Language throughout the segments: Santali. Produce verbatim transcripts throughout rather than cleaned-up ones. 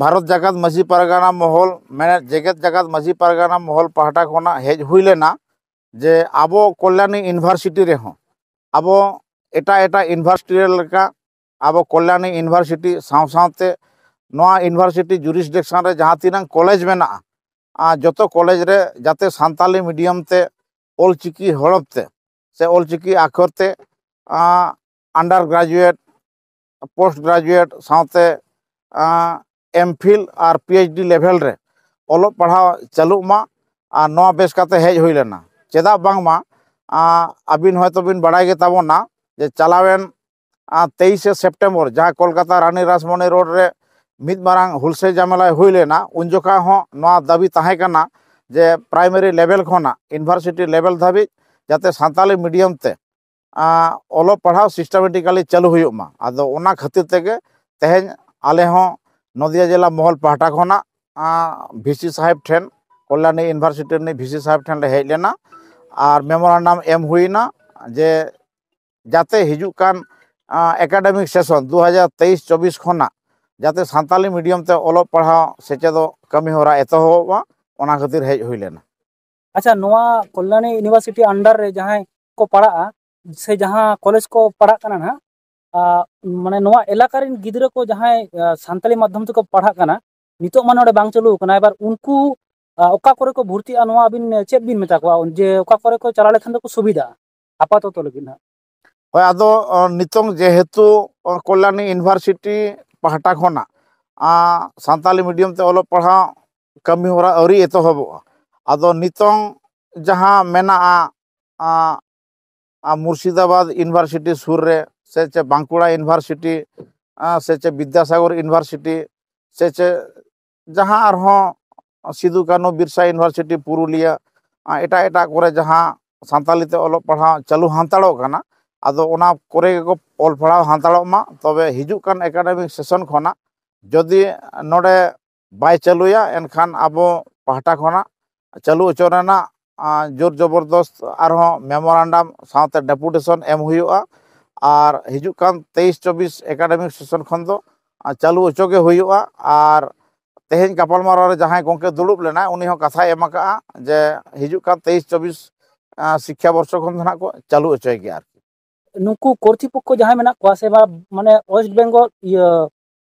ᱵᱷᱟᱨᱚᱛ ᱡᱟᱠᱟᱛ ᱢᱟᱹᱡᱷᱤ ᱯᱟᱨᱜᱟᱱᱟ ᱢᱚᱦᱚᱞ, ᱢᱮᱱᱮᱫ ᱡᱮᱜᱮᱛ ᱡᱟᱠᱟᱛ ᱢᱟᱹᱡᱷᱤ ᱯᱟᱨᱜᱟᱱᱟ ᱢᱚᱦᱚᱞ ᱯᱟᱦᱴᱟ ᱠᱷᱚᱱᱟᱜ ᱦᱮᱡ ᱦᱩᱭ ᱞᱮᱱᱟ ᱡᱮ ᱟᱵᱚ ᱠᱚᱞᱭᱟᱱᱤ ᱤᱭᱩᱱᱤᱵᱷᱟᱨᱥᱤᱴᱤ ᱨᱮᱦᱚᱸ ᱟᱵᱚ ᱮᱴᱟᱜ ᱮᱴᱟᱜ ᱤᱭᱩᱱᱤᱵᱷᱟᱨᱥᱤᱴᱤ ᱨᱮ ᱞᱮᱠᱟ ᱟᱵᱚ ᱠᱚᱞᱭᱟᱱᱤ ᱤᱭᱩᱱᱤᱵᱷᱟᱨᱥᱤᱴᱤ ᱥᱟᱶ ᱥᱟᱶᱛᱮ ᱱᱚᱣᱟ ᱤᱭᱩᱱᱤᱵᱷᱟᱨᱥᱤᱴᱤ ᱡᱩᱨᱤᱥᱰᱤᱠᱥᱚᱱ ᱨᱮ ᱡᱟᱦᱟᱸ ᱛᱤᱱᱟᱹᱜ ᱠᱚᱞᱮᱡᱽ ᱢᱮᱱᱟᱜᱼᱟ, ᱟᱨ ᱡᱚᱛᱚ ᱠᱚᱞᱮᱡᱽ ᱨᱮ ᱡᱟᱛᱮ ᱥᱟᱱᱛᱟᱞᱤ ᱢᱤᱰᱤᱭᱟᱢ ᱛᱮ ᱚᱞᱪᱤᱠᱤ ᱦᱚᱨᱚᱯ ᱛᱮ ᱥᱮ ᱚᱞᱪᱤᱠᱤ ᱟᱠᱷᱚᱨ ᱛᱮ ᱟᱱᱰᱟᱨ ᱜᱨᱮᱡᱩᱭᱮᱴ, ᱯᱳᱥᱴ ᱜᱨᱮᱡᱩᱭᱮᱴ ᱥᱟᱶᱛᱮ ᱮᱢ ᱯᱷᱤᱞ ᱟᱨ ᱯᱤ ᱮᱭᱤᱪ ᱰᱤ ᱞᱮᱵᱷᱮᱞ ᱨᱮ ᱚᱞᱚᱜ ᱯᱟᱲᱦᱟᱣ ᱪᱟᱹᱞᱩᱜ ᱢᱟ᱾ ᱟᱨ ᱱᱚᱣᱟ ᱵᱮᱥ ᱠᱟᱛᱮ ᱦᱮᱡ ᱦᱩᱭ ᱞᱮᱱᱟ᱾ ᱪᱮᱫᱟᱜ ᱵᱟᱝᱢᱟ ᱟᱹᱵᱤᱱ ᱦᱚᱭᱛᱳ ᱵᱤᱱ ᱵᱟᱲᱟᱭ ᱜᱮ ᱛᱟᱵᱚᱱᱟ ᱡᱮ ᱪᱟᱞᱟᱣᱮᱱ ᱛᱮᱭᱤᱥᱮ ᱥᱮᱯᱴᱮᱢᱵᱚᱨ ᱡᱟᱦᱟᱸ ᱠᱳᱞᱠᱟᱛᱟ ᱨᱟᱱᱤ ᱨᱟᱥᱢᱚᱱᱤ ᱨᱳᱰ ᱨᱮ ᱢᱤᱫ ᱢᱟᱨᱟᱝ ᱦᱩᱞᱥᱟᱹᱭ ᱡᱟᱢᱮᱞᱟ ᱦᱩᱭ ᱞᱮᱱᱟ, ᱩᱱ ᱡᱚᱠᱷᱟ ᱦᱚᱸ ᱱᱚᱣᱟ ᱫᱟᱹᱵᱤ ᱛᱟᱦᱮᱸ ᱠᱟᱱᱟ ᱡᱮ ᱯᱨᱟᱭᱢᱟᱨᱤ ᱞᱮᱵᱮᱞ ᱠᱷᱚᱱᱟᱜ ᱤᱭᱩᱱᱤᱵᱷᱟᱨᱥᱤᱴᱤ ᱞᱮᱵᱮᱞ ᱫᱷᱟᱹᱵᱤᱡ ᱡᱟᱛᱮ ᱥᱟᱱᱛᱟᱞᱤ ᱢᱤᱰᱤᱭᱟᱢ ᱛᱮ ᱚᱞᱚᱜ ᱯᱟᱲᱦᱟᱣ ᱥᱤᱥᱴᱮᱢᱮᱴᱤᱠᱟᱞᱤ ᱪᱟᱹᱞᱩ ᱦᱩᱭᱩᱜ ᱢᱟ᱾ ᱟᱫᱚ ᱚᱱᱟ ᱠᱷᱟᱹᱛᱤᱨ ᱛᱮᱜᱮ ᱛᱮᱦᱮᱧ ᱟᱞᱮ ᱦᱚᱸ ᱱᱚᱫᱤᱭᱟ ᱡᱮᱞᱟ ᱢᱚᱦᱚᱞ ᱯᱟᱦᱴᱟ ᱠᱷᱚᱱᱟᱜ ᱵᱷᱤ ᱥᱤ ᱥᱟᱦᱮᱵᱽ ᱴᱷᱮᱱ, ᱠᱚᱞᱭᱟᱱᱤ ᱤᱭᱩᱱᱤᱵᱷᱟᱨᱥᱤᱴᱤ ᱨᱤᱱᱤᱡ ᱵᱷᱤ ᱥᱤ ᱥᱟᱦᱮᱵᱽ ᱴᱷᱮᱱ ᱞᱮ ᱦᱮᱡ ᱞᱮᱱᱟ ᱟᱨ ᱢᱮᱢᱳᱨᱟᱱᱰᱟᱢ ᱮᱢ ᱦᱩᱭᱱᱟ ᱡᱮ ᱡᱟᱛᱮ ᱦᱤᱡᱩᱜ ᱠᱟᱱ ᱮᱠᱟᱰᱮᱢᱤᱠ ᱥᱮᱥᱚᱱ ᱫᱩ ᱦᱟᱡᱟᱨ ᱛᱮᱭᱤᱥ ᱪᱚᱵᱵᱤᱥ ᱠᱷᱚᱱᱟᱜ ᱡᱟᱛᱮ ᱥᱟᱱᱛᱟᱞᱤ ᱢᱤᱰᱤᱭᱟᱢ ᱛᱮ ᱚᱞᱚᱜ ᱯᱟᱲᱦᱟᱣ ᱥᱮᱪᱮᱫᱚᱜ ᱠᱟᱹᱢᱤ ᱦᱚᱨᱟ ᱮᱛᱚᱦᱚᱵᱚᱜ ᱢᱟ, ᱚᱱᱟ ᱠᱷᱟᱹᱛᱤᱨ ᱦᱮᱡ ᱦᱩᱭ ᱞᱮᱱᱟ᱾ ᱟᱪᱪᱷᱟ, ᱱᱚᱣᱟ ᱠᱚᱞᱭᱟᱱᱤ ᱤᱭᱩᱱᱤᱵᱷᱟᱨᱥᱤᱴᱤ ᱟᱱᱰᱟᱨ ᱨᱮ ᱡᱟᱦᱟᱸᱭ ᱠᱚ ᱯᱟᱲᱦᱟᱜᱼᱟ ᱥᱮ ᱡᱟᱦᱟᱸ ᱠᱚᱞᱮᱡᱽ ᱠᱚ ᱯᱟᱲᱦᱟᱜ ᱠᱟᱱᱟ ᱱᱟᱦᱟᱜ, ᱢᱟᱱᱮ ᱱᱚᱣᱟ ᱮᱞᱟᱠᱟ ᱨᱮᱱ ᱜᱤᱫᱽᱨᱟᱹ ᱠᱚ ᱡᱟᱦᱟᱸᱭ ᱥᱟᱱᱛᱟᱲᱤ ᱢᱟᱫᱽᱫᱷᱚᱢ ᱛᱮᱠᱚ ᱯᱟᱲᱦᱟᱜ ᱠᱟᱱᱟ, ᱱᱤᱛᱚᱜ ᱢᱟ ᱱᱚᱰᱮ ᱵᱟᱝ ᱪᱟᱹᱞᱩ ᱟᱠᱟᱱᱟ, ᱮᱵᱟᱨ ᱩᱱᱠᱩ ᱚᱠᱟ ᱠᱚᱨᱮ ᱠᱚ ᱵᱷᱚᱨᱛᱤᱜᱼᱟ, ᱱᱚᱣᱟ ᱟᱹᱵᱤᱱ ᱪᱮᱫ ᱵᱤᱱ ᱢᱮᱛᱟ ᱠᱚᱣᱟ ᱡᱮ ᱚᱠᱟ ᱠᱚᱨᱮ ᱠᱚ ᱪᱟᱞᱟᱣ ᱞᱮᱠᱷᱟᱱ ᱫᱚᱠᱚ ᱥᱩᱵᱤᱫᱷᱟᱜᱼᱟ ᱟᱯᱟᱛᱚᱛᱚ ᱞᱟᱹᱜᱤᱫ ᱦᱟᱸᱜ? ᱦᱳᱭ, ᱟᱫᱚ ᱱᱤᱛᱚᱝ ᱡᱮᱦᱮᱛᱩ ᱠᱚᱞᱭᱟᱱᱤ ᱤᱭᱩᱱᱤᱵᱷᱟᱨᱥᱤᱴᱤ ᱯᱟᱦᱴᱟ ᱠᱷᱚᱱᱟᱜ ᱥᱟᱱᱛᱟᱞᱤ ᱢᱤᱰᱤᱭᱟᱢ ᱛᱮ ᱚᱞᱚᱜ ᱯᱟᱲᱦᱟᱣ ᱠᱟᱹᱢᱤ ᱦᱚᱨᱟ ᱟᱹᱣᱨᱤ ᱮᱛᱚᱦᱚᱵᱚᱜᱼᱟ, ᱟᱫᱚ ᱱᱤᱛᱚᱝ ᱡᱟᱦᱟᱸ ᱢᱮᱱᱟᱜᱼᱟ ᱢᱩᱨᱥᱤᱫᱟᱵᱟᱫᱽ ᱤᱭᱩᱱᱤᱵᱷᱟᱨᱥᱤᱴᱤ ᱥᱩᱨ ᱨᱮ ᱥᱮ ᱪᱮ ᱵᱟᱸᱠᱩᱲᱟ ᱤᱭᱩᱱᱤᱵᱷᱟᱨᱥᱤᱴᱤ ᱥᱮ ᱪᱮ ᱵᱤᱫᱽᱫᱟᱥᱟᱜᱚᱨ ᱤᱭᱩᱱᱤᱵᱷᱟᱨᱥᱤᱴᱤ ᱥᱮ ᱪᱮ ᱡᱟᱦᱟᱸ ᱟᱨᱦᱚᱸ ᱥᱤᱫᱩ ᱠᱟᱹᱱᱦᱩ ᱵᱤᱨᱥᱟ ᱤᱭᱩᱱᱤᱵᱷᱟᱨᱥᱤᱴᱤ ᱯᱩᱨᱩᱞᱤᱭᱟᱹ, ᱮᱴᱟᱜ ᱮᱴᱟᱜ ᱠᱚᱨᱮ ᱡᱟᱦᱟᱸ ᱥᱟᱱᱛᱟᱞᱤ ᱛᱮ ᱚᱞᱚᱜ ᱯᱟᱲᱦᱟᱣ ᱪᱟᱹᱞᱩ ᱦᱟᱛᱟᱲᱚᱜ ᱠᱟᱱᱟ, ᱟᱫᱚ ᱚᱱᱟ ᱠᱚᱨᱮ ᱜᱮᱠᱚ ᱚᱞ ᱯᱟᱲᱦᱟᱣ ᱦᱟᱛᱟᱲᱚᱜ ᱢᱟ᱾ ᱛᱚᱵᱮ ᱦᱤᱡᱩᱜ ᱠᱟᱱ ᱮᱠᱟᱰᱮᱢᱤᱠ ᱥᱮᱥᱚᱱ ᱠᱷᱚᱱᱟᱜ ᱡᱩᱫᱤ ᱱᱚᱰᱮ ᱵᱟᱭ ᱪᱟᱹᱞᱩᱭᱟ, ᱮᱱᱠᱷᱟᱱ ᱟᱵᱚ ᱯᱟᱦᱴᱟ ᱠᱷᱚᱱᱟᱜ ᱪᱟᱹᱞᱩ ᱦᱚᱪᱚ ᱨᱮᱱᱟᱜ ᱡᱳᱨ ᱡᱚᱵᱚᱨᱫᱚᱥᱛ ᱟᱨᱦᱚᱸ ᱢᱮᱢᱳᱨᱟᱱᱰᱟᱢ ᱥᱟᱶᱛᱮ ᱰᱮᱯᱩᱴᱮᱥᱚᱱ ᱮᱢ ᱦᱩᱭᱩᱜᱼᱟ᱾ ᱟᱨ ᱦᱤᱡᱩᱜ ᱠᱟᱱ ᱛᱮᱭᱤᱥ ᱪᱚᱵᱵᱤᱥ ᱮᱠᱟᱰᱮᱢᱤᱠ ᱥᱮᱥᱚᱱ ᱠᱷᱚᱱ ᱫᱚ ᱟᱨ ᱪᱟᱹᱞᱩ ᱦᱚᱪᱚ ᱜᱮ ᱦᱩᱭᱩᱜᱼᱟ᱾ ᱟᱨ ᱛᱮᱦᱮᱧ ᱜᱟᱯᱟᱞᱢᱟᱨᱟᱣ ᱨᱮ ᱡᱟᱦᱟᱸᱭ ᱜᱚᱢᱠᱮ ᱫᱩᱲᱩᱵ ᱞᱮᱱᱟᱭ, ᱩᱱᱤ ᱦᱚᱸ ᱠᱟᱛᱷᱟᱭ ᱮᱢ ᱟᱠᱟᱫᱼᱟ ᱡᱮ ᱦᱤᱡᱩᱜ ᱠᱟᱱ ᱛᱮᱭᱤᱥ ᱪᱚᱵᱵᱤᱥ, ᱟᱸ, ᱥᱤᱠᱠᱷᱟ ᱵᱚᱨᱥᱚ ᱠᱷᱚᱱ ᱫᱚ ᱱᱟᱦᱟᱜ ᱠᱚ ᱪᱟᱹᱞᱩ ᱦᱚᱪᱚᱭ ᱜᱮᱭᱟ ᱟᱨᱠᱤ᱾ ᱱᱩᱠᱩ ᱠᱚᱨᱛᱨᱤᱯᱚᱠᱠᱷᱚ ᱡᱟᱦᱟᱸᱭ ᱢᱮᱱᱟᱜ ᱠᱚᱣᱟ ᱥᱮ ᱵᱟ, ᱢᱟᱱᱮ ᱳᱭᱮᱥᱴ ᱵᱮᱝᱜᱚᱞ ᱤᱭᱟᱹ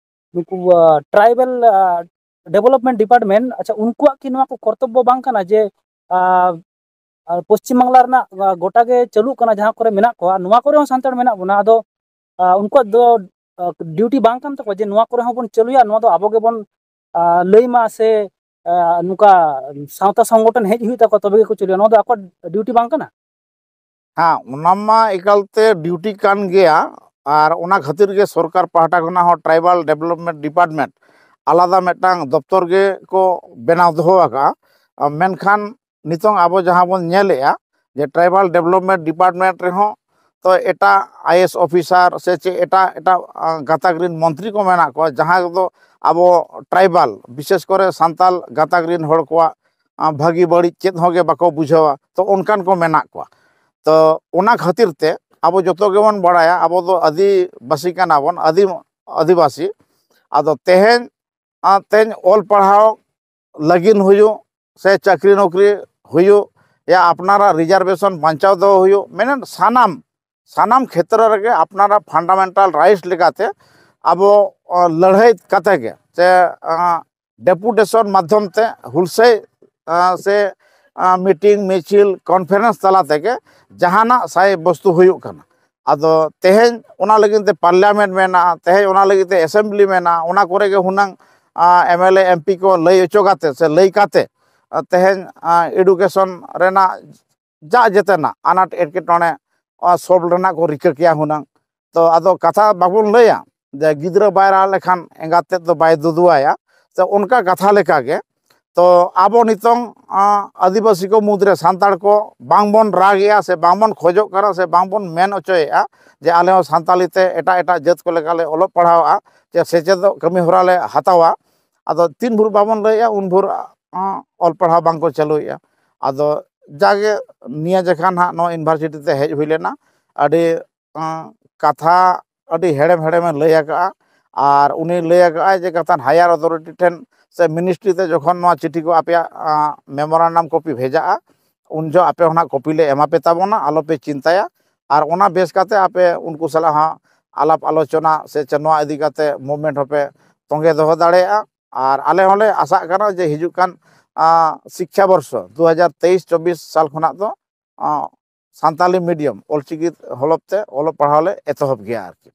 ᱱᱩᱠᱩ ᱴᱨᱟᱭᱵᱟᱞ ᱰᱮᱵᱷᱞᱚᱯᱢᱮᱱᱴ ᱰᱤᱯᱟᱨᱴᱢᱮᱱᱴ, ᱟᱪᱪᱷᱟ, ᱩᱱᱠᱩᱣᱟᱜ ᱠᱤ ᱱᱚᱣᱟ ᱠᱚ ᱠᱚᱨᱛᱚᱵᱵᱚ ᱵᱟᱝ ᱠᱟᱱᱟ ᱡᱮ ᱟᱨ ᱯᱚᱥᱪᱤᱢ ᱵᱟᱝᱞᱟ ᱨᱮᱱᱟᱜ ᱜᱚᱴᱟ ᱜᱮ ᱪᱟᱹᱞᱩᱜ ᱠᱟᱱᱟ, ᱡᱟᱦᱟᱸ ᱠᱚᱨᱮ ᱢᱮᱱᱟᱜ ᱠᱚᱣᱟ, ᱱᱚᱣᱟ ᱠᱚᱨᱮ ᱦᱚᱸ ᱥᱟᱱᱛᱟᱲ ᱢᱮᱱᱟᱜ ᱵᱚᱱᱟ᱾ ᱟᱫᱚ ᱩᱱᱠᱩᱣᱟᱜ ᱫᱚ ᱰᱤᱭᱩᱴᱤ ᱵᱟᱝ ᱠᱟᱱ ᱛᱟᱠᱚᱣᱟ ᱡᱮ ᱱᱚᱣᱟ ᱠᱚᱨᱮ ᱦᱚᱸᱵᱚᱱ ᱪᱟᱹᱞᱩᱭᱟ, ᱱᱚᱣᱟ ᱫᱚ ᱟᱵᱚ ᱜᱮᱵᱚᱱ ᱞᱟᱹᱭ ᱢᱟ ᱥᱮ ᱱᱚᱝᱠᱟ ᱥᱟᱶᱛᱟ ᱥᱚᱝᱜᱚᱴᱷᱚᱱ ᱦᱮᱡ ᱦᱩᱭᱩᱜ ᱛᱟᱠᱚᱣᱟ, ᱛᱚᱵᱮ ᱜᱮᱠᱚ ᱪᱟᱹᱞᱩᱭᱟ, ᱱᱚᱣᱟ ᱫᱚ ᱟᱠᱚᱣᱟᱜ ᱰᱤᱭᱩᱴᱤ ᱵᱟᱝ ᱠᱟᱱᱟ? ᱦᱮᱸ, ᱚᱱᱟ ᱢᱟ ᱮᱠᱟᱞᱛᱮ ᱰᱤᱭᱩᱴᱤ ᱠᱟᱱ ᱜᱮᱭᱟ᱾ ᱟᱨ ᱚᱱᱟ ᱠᱷᱟᱹᱛᱤᱨ ᱜᱮ ᱥᱚᱨᱠᱟᱨ ᱯᱟᱦᱴᱟ ᱠᱷᱚᱱᱟᱜ ᱦᱚᱸ ᱴᱨᱟᱭᱵᱟᱞ ᱰᱮᱵᱷᱞᱚᱯᱢᱮᱱᱴ ᱰᱤᱯᱟᱨᱴᱢᱮᱱᱴ ᱟᱞᱟᱫᱟ ᱢᱤᱫᱴᱟᱝ ᱫᱚᱯᱛᱚᱨ ᱜᱮ ᱠᱚ ᱵᱮᱱᱟᱣ ᱫᱚᱦᱚ ᱟᱠᱟᱫᱼᱟ᱾ ᱢᱮᱱᱠᱷᱟᱱ ᱱᱤᱛᱚᱝ ᱟᱵᱚ ᱡᱟᱦᱟᱸ ᱵᱚᱱ ᱧᱮᱞᱮᱫᱼᱟ ᱡᱮ ᱴᱨᱟᱭᱵᱟᱞ ᱰᱮᱵᱷᱞᱚᱯᱢᱮᱱᱴ ᱰᱤᱯᱟᱨᱴᱢᱮᱱᱴ ᱨᱮᱦᱚᱸ ᱛᱚ ᱮᱴᱟᱜ ᱟᱭᱮᱥ ᱚᱯᱷᱤᱥᱟᱨ ᱥᱮ ᱪᱮᱫ ᱮᱴᱟᱜ ᱮᱴᱟᱜ ᱜᱟᱛᱟᱠ ᱨᱮᱱ ᱢᱚᱱᱛᱨᱤ ᱠᱚ ᱢᱮᱱᱟᱜ ᱠᱚᱣᱟ, ᱡᱟᱦᱟᱸ ᱫᱚ ᱟᱵᱚ ᱴᱨᱟᱭᱵᱟᱞ, ᱵᱤᱥᱮᱥ ᱠᱚᱨᱮ ᱥᱟᱱᱛᱟᱞ ᱜᱟᱛᱟᱠ ᱨᱮᱱ ᱦᱚᱲ ᱠᱚᱣᱟᱜ ᱵᱷᱟᱹᱜᱤ ᱵᱟᱹᱲᱤᱡ ᱪᱮᱫ ᱦᱚᱸ ᱜᱮ ᱵᱟᱠᱚ ᱵᱩᱡᱷᱟᱹᱣᱟ᱾ ᱛᱚ ᱚᱱᱠᱟᱱ ᱠᱚ ᱢᱮᱱᱟᱜ ᱠᱚᱣᱟ᱾ ᱛᱚ ᱚᱱᱟ ᱠᱷᱟᱹᱛᱤᱨ ᱛᱮ ᱟᱵᱚ ᱡᱚᱛᱚ ᱜᱮᱵᱚᱱ ᱵᱟᱲᱟᱭᱟ, ᱟᱵᱚ ᱫᱚ ᱟᱹᱫᱤᱵᱟᱹᱥᱤ ᱠᱟᱱᱟ ᱵᱚᱱ, ᱟᱹᱫᱤᱢ ᱟᱹᱫᱤᱵᱟᱹᱥᱤ᱾ ᱟᱫᱚ ᱛᱮᱦᱮᱧ ᱟᱨ ᱛᱮᱦᱮᱧ ᱚᱞ ᱯᱟᱲᱦᱟᱣ ᱞᱟᱹᱜᱤᱫ ᱦᱩᱭᱩᱜ ᱥᱮ ᱪᱟᱹᱠᱨᱤ ᱱᱚᱠᱨᱤ ᱦᱩᱭᱩᱜ, ᱭᱟ ᱟᱯᱱᱟᱨᱟᱜ ᱨᱤᱡᱟᱨᱵᱷᱮᱥᱚᱱ ᱵᱟᱧᱪᱟᱣ ᱫᱚᱦᱚ ᱦᱩᱭᱩᱜ, ᱢᱮᱱᱮᱫ ᱥᱟᱱᱟᱢ ᱥᱟᱱᱟᱢ ᱠᱷᱮᱛᱨᱚ ᱨᱮᱜᱮ ᱟᱯᱱᱟᱨᱟᱜ ᱯᱷᱟᱱᱰᱟᱢᱮᱱᱴᱟᱞ ᱨᱟᱭᱤᱴᱥ ᱞᱮᱠᱟᱛᱮ ᱟᱵᱚ ᱞᱟᱹᱲᱦᱟᱹᱭ ᱠᱟᱛᱮ ᱜᱮ ᱥᱮ ᱰᱮᱯᱩᱴᱮᱥᱚᱱ ᱢᱟᱫᱽᱫᱷᱚᱢ ᱛᱮ ᱦᱩᱞᱥᱟᱹᱭ ᱥᱮ ᱢᱤᱴᱤᱝ, ᱢᱤᱪᱷᱤᱞ, ᱠᱚᱱᱯᱷᱟᱨᱮᱱᱥ ᱛᱟᱞᱟ ᱛᱮᱜᱮ ᱡᱟᱦᱟᱱᱟᱜ ᱥᱟᱭ ᱵᱚᱥᱛᱩ ᱦᱩᱭᱩᱜ ᱠᱟᱱᱟ᱾ ᱟᱫᱚ ᱛᱮᱦᱮᱧ ᱚᱱᱟ ᱞᱟᱹᱜᱤᱫ ᱛᱮ ᱯᱟᱨᱞᱤᱭᱟᱢᱮᱱᱴ ᱢᱮᱱᱟᱜᱼᱟ, ᱛᱮᱦᱮᱧ ᱚᱱᱟ ᱞᱟᱹᱜᱤᱫ ᱛᱮ ᱮᱥᱮᱢᱵᱞᱤ ᱢᱮᱱᱟᱜᱼᱟ, ᱚᱱᱟ ᱠᱚᱨᱮ ᱜᱮ ᱦᱩᱱᱟᱹᱝ M L A M P ᱠᱚ ᱞᱟᱹᱭ ᱦᱚᱪᱚ ᱠᱟᱛᱮ ᱥᱮ ᱞᱟᱹᱭ ᱠᱟᱛᱮ ᱛᱮᱦᱮᱧ ᱮᱰᱩᱠᱮᱥᱚᱱ ᱨᱮᱱᱟᱜ ᱡᱟ ᱡᱮᱛᱮᱱᱟᱜ ᱟᱱᱟᱴ ᱮᱴᱠᱮᱴᱚᱬᱮ ᱥᱚᱞᱵᱷ ᱨᱮᱱᱟᱜ ᱠᱚ ᱨᱤᱠᱟᱹ ᱠᱮᱭᱟ ᱦᱩᱱᱟᱹᱝ᱾ ᱛᱚ ᱟᱫᱚ ᱠᱟᱛᱷᱟ ᱵᱟᱵᱚᱱ ᱞᱟᱹᱭᱟ ᱡᱮ ᱜᱤᱫᱽᱨᱟᱹ ᱵᱟᱭ ᱨᱟᱲᱟ ᱞᱮᱠᱷᱟᱱ ᱮᱸᱜᱟᱛ ᱛᱮᱫ ᱫᱚ ᱵᱟᱭ ᱫᱩᱫᱩᱣᱟᱭᱟ᱾ ᱛᱚ ᱚᱱᱠᱟ ᱠᱟᱛᱷᱟ ᱞᱮᱠᱟᱜᱮ ᱛᱚ ᱟᱵᱚ ᱱᱤᱛᱚᱝ ᱟᱹᱫᱤᱵᱟᱹᱥᱤ ᱠᱚ ᱢᱩᱫᱽᱨᱮ ᱥᱟᱱᱛᱟᱲ ᱠᱚ ᱵᱟᱝᱵᱚᱱ ᱨᱟᱜᱮᱜᱼᱟ ᱥᱮ ᱵᱟᱝᱵᱚᱱ ᱠᱷᱚᱡᱚᱜ ᱠᱟᱱᱟ ᱥᱮ ᱵᱟᱝᱵᱚᱱ ᱢᱮᱱ ᱦᱚᱪᱚᱭᱮᱫᱼᱟ ᱡᱮ ᱟᱞᱮ ᱦᱚᱸ ᱥᱟᱱᱛᱟᱲᱤ ᱛᱮ ᱮᱴᱟᱜ ᱮᱴᱟᱜ ᱡᱟᱹᱛ ᱠᱚ ᱞᱮᱠᱟᱞᱮ ᱚᱞᱚᱜ ᱯᱟᱲᱦᱟᱣᱟ ᱥᱮ ᱥᱮᱪᱮᱫᱚᱜ ᱠᱟᱹᱢᱤ ᱦᱚᱨᱟ ᱞᱮ ᱦᱟᱛᱟᱣᱟ᱾ ᱟᱫᱚ ᱛᱤᱱ ᱵᱷᱳᱨ ᱵᱟᱵᱚᱱ ᱞᱟᱹᱭᱮᱫᱼᱟ ᱩᱱ ᱵᱷᱳᱨ ᱚᱞ ᱯᱟᱲᱦᱟᱣ ᱵᱟᱝᱠᱚ ᱪᱟᱹᱞᱩᱭᱮᱫᱼᱟ᱾ ᱟᱫᱚ ᱡᱟᱜᱮ ᱱᱤᱭᱟᱹ ᱡᱚᱠᱷᱟ ᱱᱟᱦᱟᱜ ᱱᱚᱣᱟ ᱤᱭᱩᱱᱤᱵᱷᱟᱨᱥᱤᱴᱤ ᱛᱮ ᱦᱮᱡ ᱦᱩᱭ ᱞᱮᱱᱟ, ᱟᱹᱰᱤ ᱠᱟᱛᱷᱟ ᱟᱹᱰᱤ ᱦᱮᱲᱮᱢ ᱦᱮᱲᱮᱢᱮ ᱞᱟᱹᱭ ᱟᱠᱟᱫᱼᱟ᱾ ᱟᱨ ᱩᱱᱤ ᱞᱟᱹᱭ ᱟᱠᱟᱫᱼᱟᱭ ᱡᱮ ᱠᱟᱛᱷᱟᱱ ᱦᱟᱭᱟᱨ ᱚᱛᱷᱚᱨᱤᱴᱤ ᱴᱷᱮᱱ ᱥᱮ ᱢᱤᱱᱤᱥᱴᱨᱤ ᱛᱮ ᱡᱚᱠᱷᱚᱱ ᱱᱚᱣᱟ ᱪᱤᱴᱷᱤ ᱠᱚ ᱟᱯᱮᱭᱟᱜ ᱢᱮᱢᱳᱨᱟᱱᱰᱟᱢ ᱠᱚᱯᱤ ᱵᱷᱮᱡᱟᱜᱼᱟ, ᱩᱱ ᱡᱚᱦᱚᱜ ᱟᱯᱮ ᱦᱚᱸ ᱱᱟᱜ ᱠᱚᱯᱤ ᱞᱮ ᱮᱢᱟ ᱯᱮ ᱛᱟᱵᱚᱱᱟ, ᱟᱞᱚᱯᱮ ᱪᱤᱱᱛᱟᱹᱭᱟ᱾ ᱟᱨ ᱚᱱᱟ ᱵᱮᱥ ᱠᱟᱛᱮ ᱟᱯᱮ ᱩᱱᱠᱩ ᱥᱟᱞᱟᱜ ᱦᱚᱸ ᱟᱞᱟᱯ ᱟᱞᱳᱪᱚᱱᱟ ᱥᱮ ᱪᱮ ᱱᱚᱣᱟ ᱤᱫᱤ ᱠᱟᱛᱮ ᱢᱩᱵᱷᱢᱮᱱᱴ ᱦᱚᱸᱯᱮ ᱛᱚᱸᱜᱮ ᱫᱚᱦᱚ ᱫᱟᱲᱮᱭᱟᱜᱼᱟ᱾ ᱟᱨ ᱟᱞᱮ ᱦᱚᱸᱞᱮ ᱟᱥᱟᱜ ᱠᱟᱱᱟ ᱡᱮ ᱦᱤᱡᱩᱜ ᱠᱟᱱ ᱟᱸ, ᱥᱤᱠᱠᱷᱟ ᱵᱚᱨᱥᱚ ᱫᱩ ᱦᱟᱡᱟᱨ ᱛᱮᱭᱤᱥ ᱪᱚᱵᱵᱤᱥ ᱥᱟᱞ ᱠᱷᱚᱱᱟᱜ ᱫᱚ ᱟᱸ, ᱥᱟᱱᱛᱟᱞᱤ ᱢᱤᱰᱤᱭᱟᱢ ᱚᱞᱪᱤᱠᱤ ᱦᱚᱞᱚᱯ ᱛᱮ ᱚᱞᱚᱜ ᱯᱟᱲᱦᱟᱣ ᱞᱮ ᱮᱛᱚᱦᱚᱵ ᱜᱮᱭᱟ ᱟᱨᱠᱤ᱾